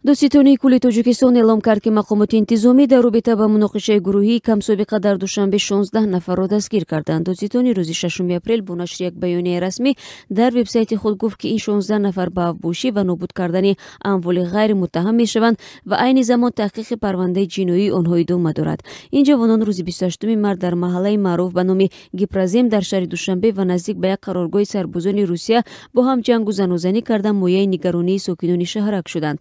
Додситонии кулли Тоҷикистон эълом кард, ки мақомоти интизомӣ дар робита ба муноқишаи гурӯҳии камсобиқа дар Душанбе 16 нафарро дастгир карданд. Додситонӣ рӯзи 6 апрел бо нашри як баёнияи расмӣ дар вебсайти худ гуфт, ки ин 16 нафар ба авбошӣ ва нобуд кардани амволи ғайр муттаҳам мешаванд ва айни замон таҳқиқи парвандаи ҷиноии онҳо идома дорад. Ин ҷавонон рӯзи 28 март дар маҳаллаи маъруф ба номи Гипрозем дар шаҳри Душанбе ва наздик ба як қароргоҳи сарбозони Русия бо ҳам ҷангу занозанӣ карда, мояи нигаронии сокинони шаҳрак шуданд.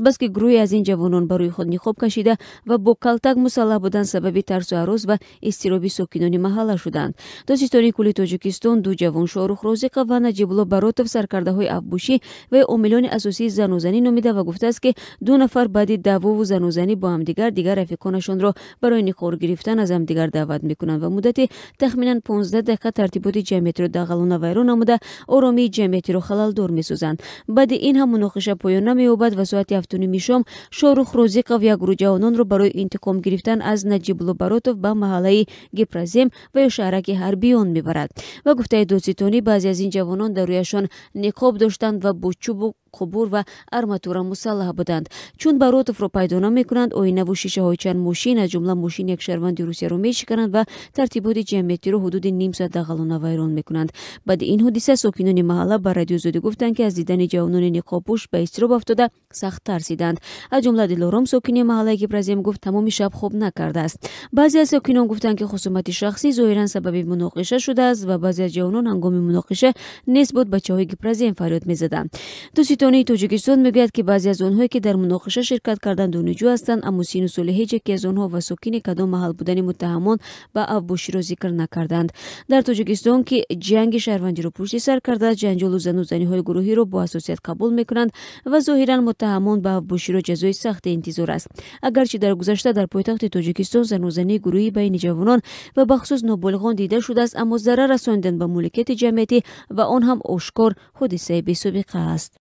Азбаски гурӯҳе аз ин ҷавонон ба рӯи худ ниқоб кашида ва бо калтак мусаллаҳ буданд, сабаби тарсу ҳарос ва изтироби сокинони маҳалла шуданд. Додситонии кулли Тоҷикистон ду ҷавон, Шоҳрух Розиқов ва Наҷибулло Баротов, саркардаҳои авбошӣ ва омилони асосии занозанӣ номида ва гуфтааст, ки ду нафар баъди даъвову занозанӣ бо ҳамдигар дигар рафиқонашонро барои ниқор гирифтан аз ҳамдигар даъват мекунанд ва муддати тахминан 15 дақиқа тартиботи ҷамъиятиро дағалона вайрон намуда, оромии ҷамъиятиро халалдор месозанд. Баъди ин ҳам муноқиша поён намеёбад ва соати 7:30 шом Шоҳрух Розиқов як гурӯҳ ҷавононро барои интиқом гирифтан аз Наҷибулло Баротов ба маҳаллаи Гипрозем ва ё шаҳраки ҳарбиён мебарад. Ба гуфтаи додситонӣ, баъзе аз ин ҷавонон дар рӯяшон ниқоб доштанд ва бо чӯбу қубур ва арматура мусаллаҳ буданд. Чун Баротовро пайдо намекунанд, оинаву шишаҳои чанд мошин, аз ҷумла мошини як шаҳрванди Русияро мешикананд ва тартиботи ҷамъиятиро ҳудуди ним соат дағалона вайрон мекунанд. Баъди ин ҳодиса сокинони маҳалла ба Радиои Озодӣ гуфтанд, ки аз дидани ҷавонони ниқобпӯш ба изтироб афтода, сахт тарсиданд. Аз ҷумла Дилором, сокини маҳаллаи Гипрозем, гуфт, тамоми шаб хоб накардааст. Баъзе аз сокинон гуфтанд, ки хусумати шахсӣ зоҳиран сабаби муноқиша шудааст ва баъзе аз ҷавонон ҳангоми муноқиша нест буд бачаҳои Гипрозем фарёд мезаданд. Додситонии Тоҷикистон мегӯяд, ки баъзе аз онҳое, ки дар муноқиша ширкат карданд, донишҷӯ ҳастанд, аммо сину соли ҳеҷ яке аз онҳо ва сокини кадом маҳал будани муттаҳамон ба авбоширо зикр накарданд. Дар Тоҷикистон, ки ҷанги шаҳрвандиро пушти сар кардааст, ҷанҷолу занузаниҳои гурӯҳиро бо ҳассосият қабул мекунанд ва зоҳиран муттаҳамон ба авбоширо ҷазои сахте интизор аст. Агарчи дар гузашта дар пойтахти Тоҷикистон занузании гурӯҳӣ байни ҷавонон ва бахусус ноболиғон дида шудааст, аммо зарар расонидан ба моликияти ҷамъиятӣ ва он ҳам ошкор ҳодисаи бесобиқа аст.